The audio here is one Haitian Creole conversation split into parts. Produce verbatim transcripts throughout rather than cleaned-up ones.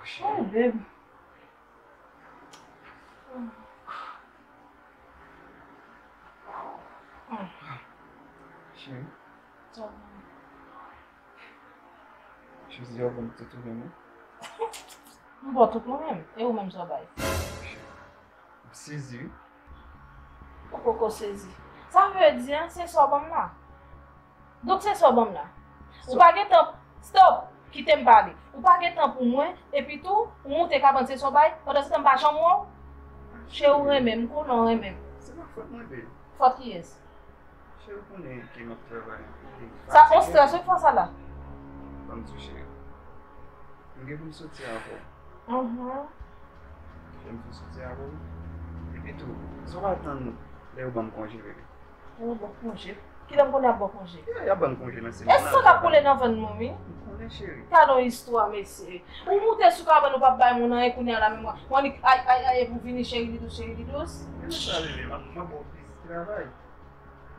Hey, babe. Cheri. Sa w ban m? Jodi a w ban m tout ou menm wi. M ba w tout mwen menm. E ou menm sa w bay? M sezi wi. Ou poko sezi. Sa vle di, se sa w ban m la. Donk se sa w ban m la. Ou pa gen tan, stop, kite m pale. Ou pa gen tan pou mwen, epi tou, ou moute kabann se sa w bay, pandan se tan m pa janm wè w. Cheri, ou renmen m, m konnen w renmen m. Se pa fòt mwen, babe. Fòt kiyès? Cheri, ou konnen ke m ap travay anpil. Sa on strès wi fè sa la. Ban m di w cheri. M gen pou m soti avè w. Mhm. Lè m fin soti avè w. Epi tou, sa w pa tann lè yo ban m konje, bebe. Lè yo ban w konje? Kilè m konnen y ap ba w konje? Yeah, y ap ban m konje nan semèn nan. E san k ap koule nan venn mwen wi. M konnen, cheri. Gade yon istwa, mesye. Ou moute sou kabann, ou p ap bay moun anyen, kounye a la menm w ap annik ay, ay, ay, epi w vini cheri li dous, cheri li dous. Men sa, bebe, m ap, m ap ba w plis travay.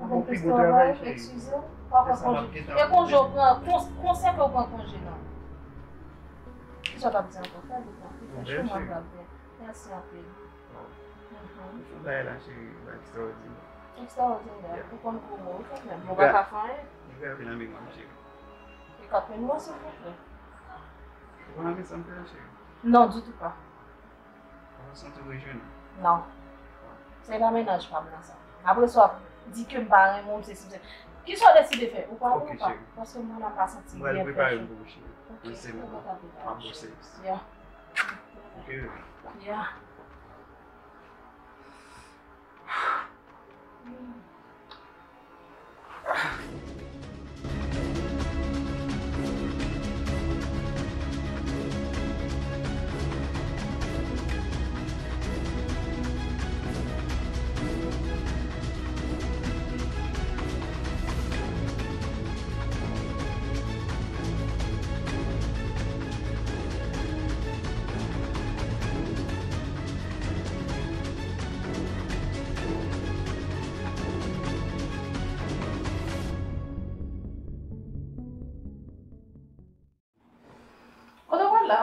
Ou gon pi gwo travay, cheri. Eskize m, pa pran konje. E konje w pran, konsève w pran konje non. Kisa w t ap di ankò? Fè vit non. Li fè cho, mwen pral fè. Mèsi anpil. Ou fè bagay la, cheri, bagay ekstraòdinè. Ekstraòdinè. Ou konn gwo mo wi kanmenm. Mwen pa ka fè anyen. Li grave nan memwa m, cheri. E kat mil non, silvouplè. Ou pa renmen sa m fè a, cheri? Non, ditou pa. Ou santi w rejwenn? Non. Se pa mennaj pa m nan sa. Apre sa w ap di ke m pa renmen w, m sesi, m sela. Kisa w deside fè? Ou pale ou pa? Paske mwen la m pa santi m byen. M pral prepare m pou ou, cheri. Mwen se mwen. M ap ba w sèvis. Ya. Ok, bebe. Ya. Kote w pral la?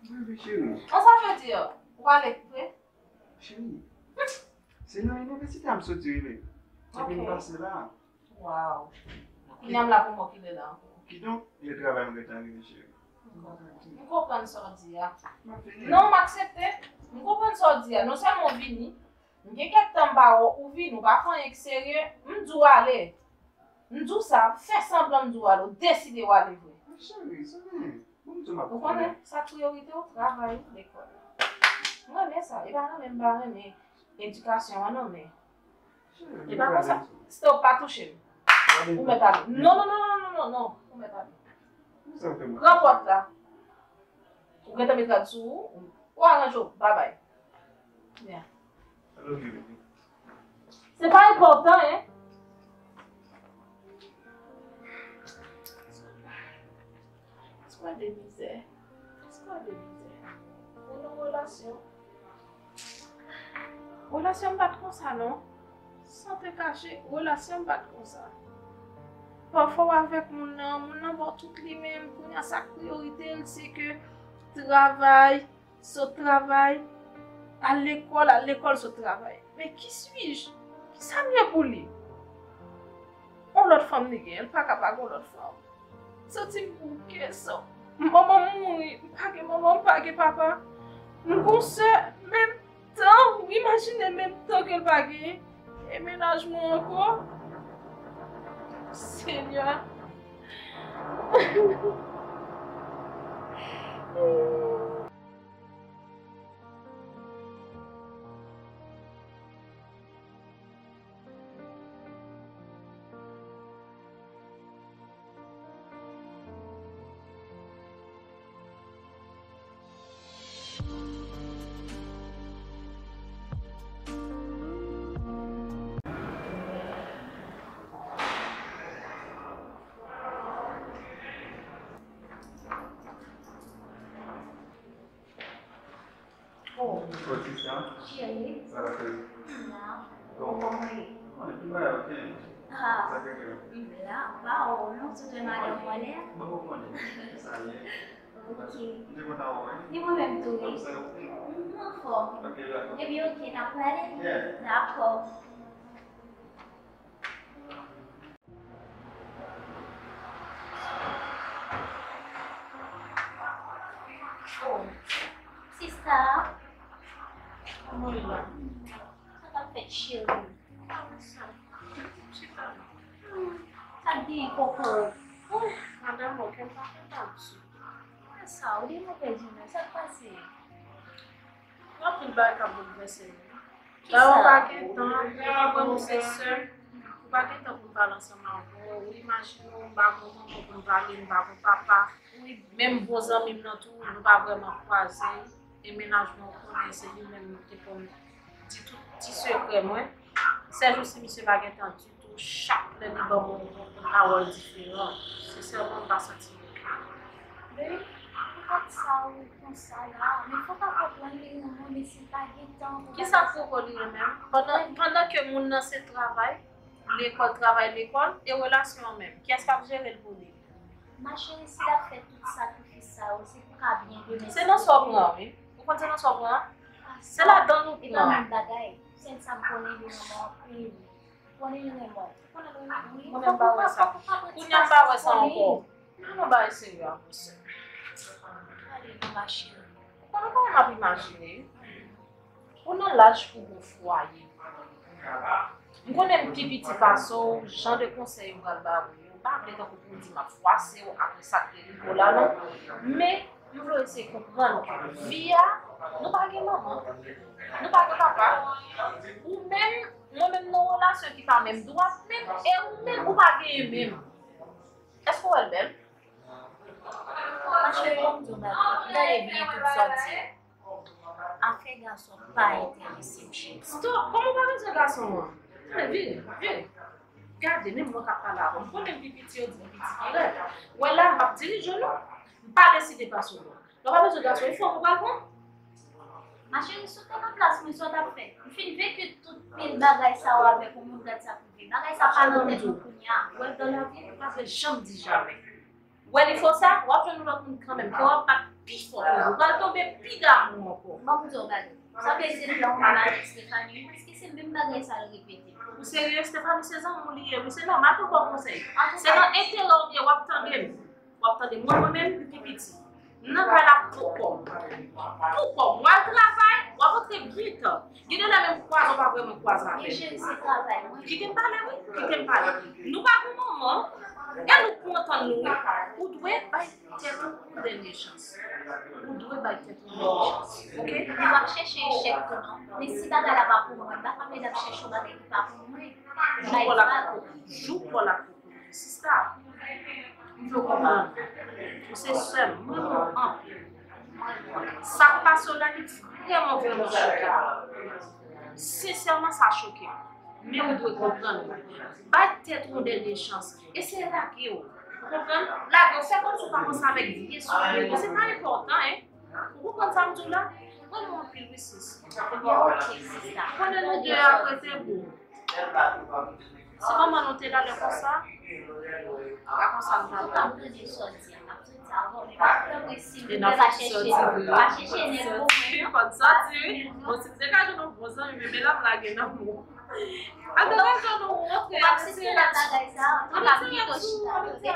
Mwen rive, cheri. An sa vle di, ou prale vre? Cheri, se nan inivèsite a m soti rive. Epi m pase la. Waw. Kounye a m la pou mwen ki lè la ankò. Kidonk, lè travay mwen gentan rive, cheri. M konprann. M konprann sa w di a. M ap vini. Non, m aksepte. M konprann sa w di a. Non sèlman w vini, m gen kèk tan m pa wè w, ou vini, ou pa fè anyen ki serye, m di w ale. M di w sa, fè sanblan m di w ale, w deside w ale vre. Cheri, se vre. Bon, m di w m ap fè. Ou konnen, sa k priyorite w, travay, lekòl. M renmen sa. E pa renmen m pa renmen edikasyon an non, men e pa konsa. Stop, pa touche m. Ou mèt ale. Non, non, non, non, non, non, non. Ou mèt ale. Pran pòt la. Ou gentan met rad sou ou. Ou aranje w. Babay. Yeah. I love you, baby. Se pa enpòtan, en. Espwa de mizè. Espwa de mizè. Ou nan relasyon. Relasyon m pa t konsa, non. San te kache, relasyon m pa t konsa. Pafwa w avèk moun nan, moun nan ba w tout li menm, kounye a sa k priyorite l, se ke travay, sot travay, al lekòl, al lekòl, sot travay. Men qui suis-je? Kisa m ye pou li? On lòt fanm li gen, l pa ka pa gon lòt fanm. Santi m bouke, sa. Manman m mouri, m pa gen manman, m pa gen papa. M gon sè, menm tan, ou imajine menm tan ke l pa genyen. E mennaj mwen ankò? Senyè. Oh. Cheri. Sa va, cheri? M la. Bon. Ou kòman ye? Bon, epi bagay ok. Ah. Sa k gen? M la. Pa wè w non, sou de madanm mwen lè. Mwen pa konnen. Sa ye. Ok. Ni mwen menm tou, wi. M anfòm. Ebyen, ok, n ap prale? Dakò. Oh, sista. Kòman w ye la? Sa k ap fèt, cheri? Sa k genyen, kòkòt? Oh, madanm, mwen, kè m pa fè pa di. Sa, ou gen move imè, sa k pase? Gen anpil bagay k ap boulvèse m. Kisa? Ou pa gen tan, ou pa gen tan pou se sè m, ou pa gen tan pou n pale ansanm avè w. Ou imajine w, m pa gen manman pou m pale, m pa gen papa. Menm bon zanmi m nan tou, nou pa vrèman kwaze. E mennaj mwen, ou konnen, se li menm ki te konn di tout ti sekrè mwen. Sèjousi, misye pa gen tan ditou. Chak lè li ban mwen yon pawòl diferan. Sensèman, m pa santi m oke. Men, poukisa w konsa la? Men fò w ta konprann li renmen w, men si l pa gen tan pou bagay sa. Kisa pwopo li renmen m? Pandan, pandan ke moun nan se travay, lekòl, travay, lekòl, e relasyon an menm? Kiyès k ap jere l pou li? Ma chérie, si l ap fè tout sakrifis sa yo, se pou ka byen demen. Se nan sa w pran, wi. Ou konn se nan sa w pran? Se ladan nou pran. E pa menm bagay. Sèl sa m konnen, li renmen w anpil. Ou konnen li renmen w. Ou konnen li renmen w? Wi, mwen menm m pa wè sa. Kounye a m pa wè sa ankò. Mwen pa wè serye a, monchè. Ale non, ma chérie. Ou konnen kòman m ap imajine? Ou nan laj pou gon fwaye. M konnen m pi piti pase w, jan de konsèy m pral ba w yo, m pa vle tankou pou w di m ap fwase w apre sa k te rive w la non. Men, m vle w eseye konprann ke vi a, nou pa gen manman, nou pa gen papa. Ou menm, mwen menm nan relasyon ki pa menm dwat menm, e ou menm, ou pa genyen menm. Èske w wè l bèl? Ma chérie, ban m di w bagay. Gade byen tout sa w di a. Afè gason pa enterese m, cheri. Stop! Kòman w pa bezwen gason an? Tande, vini, vini. Gade, menm mwen k ap pale avè w. M konnen m pi piti, yo di m piti pi rèd. Wè la, m ap dirije w non. M pa deside pase w non. Lè w pa bezwen gason, e fanm ou pral pran? Ma chérie, si w te nan plas mwen, sa w t ap fè? M fin venki tout pil bagay sa yo avèk yon moun, gad sa k rive. Bagay sa pa nan tèt mwen kounye a. Wè, dans la vie, nou pa fè janm di jamè. Wè li fè w sa, w ap jwenn yon lòt moun kanmenm, kè w ap bat pi fò toujou. Ou pral tonbe pi damou ankò. Ban m di w bagay. Sa vle di se plan w menm avèk Stephanie, paske se menm bagay sa l repete. Ou serye? Stephanie se zanmi w li ye, wi, se nòmal pou w ba w konsèy. Se nan enterè w li ye, w ap tande m. W ap tande m. Mwen, mwen menm, m pi piti. M nan kay la pou kò m. Pou kò m. W al travay, w ap antre byen tan. Gen de lè menm kwaze w pa vrèman kwaze avè l. Men cheri, se travay mwen. Kite m pale, wi. Kite m pale. Nou pa gen manman, e nou pou antann nou, wi. Ou dwe bay tèt ou yon dènye chans. Ou dwe bay tèt ou yon dènye chans. Oke? Li p ap chèche echèk tou non. Men si bagay la pa pou mwen, m pa ka plede ap chèche yon bagay ki pa pou mwen. Jou pa w la pou koupe. Jou pa w la pou koupe. Sista, m vle w konprann. Ou se sè m. M renmen w anpil. Sa k pase w la, li vrèman, vrèman choke m. Sensèman, sa choke m. Men ou dwe konprann. Bay tèt ou yon dènye chans. Eseye lage w. Ou konprann? Lage w. Fè kòmsi w pa panse avèk vye souvni yo. Se pa enpòtan, en. Ou konprann sa m di w la? Mwen renmen w anpil, wi, sis. Ebyen, ok, sista. Konnen nou de a rete bon. Si manman nou te la lè konsa, pa konsa nou t ap la. M ap tande sa w di a, m ap tande sa w di a. Bon, men pa tanpri, silvouplè, pa chèche, pa chèche nèg pou mwen, non. Fòk sòti, wi. Bon, si m te ka jwenn yon bon zanmi, men, men la m lage nan mou. Atò, atò, nou rantre, atò, se la bagay sa, nou la pito chita, tande.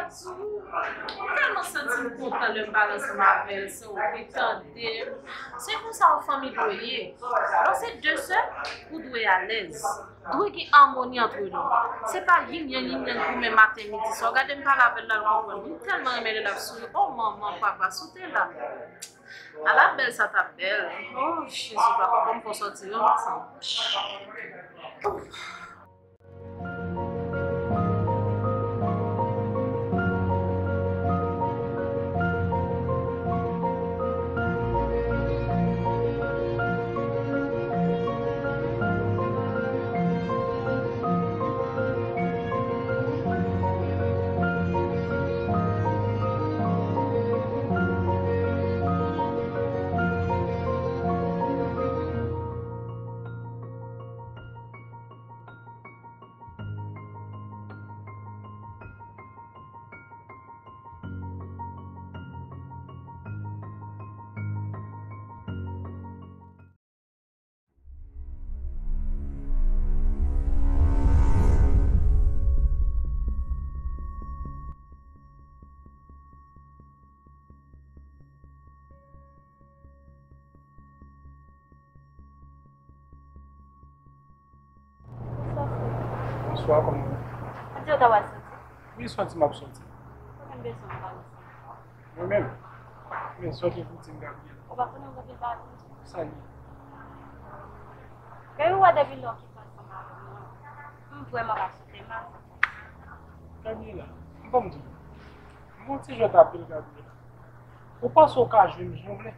M tèlman santi m kontan lè m pale ansanm avè l, se ou ki tande m. Se konsa yon fanmi dwe ye. Lè w se de sè, ou dwe alèz. Dwe gen amoni antre nou. Se pa yin yang, yin yang goumen maten, midi, swa. Gade m pale avè l la, l konprann. M tèlman renmen lè l ap souri. O manman, papa, si w te la. Ala bèl sa t ap bèl. O Jezi, papa, fò m fè w sòti, non, ansanm. Bonswa, kòman w ye? Ou di w ta pral soti? Wi, soti m ap soti. Ou konn bezwen m pale sa. Mwen menm? Men sa w te pou di m, Gabriel. Ou pa konnen w gen pil bagay pou di? Sa l ye? Baby, ou wè depi lè w kite ansanm avè m nan, m vrèman pa sou tèm sa. Gabriela, m pa m di w. M gon ti jwèt apil, Gabriela. Ou panse w ka jwenn m jan w vle?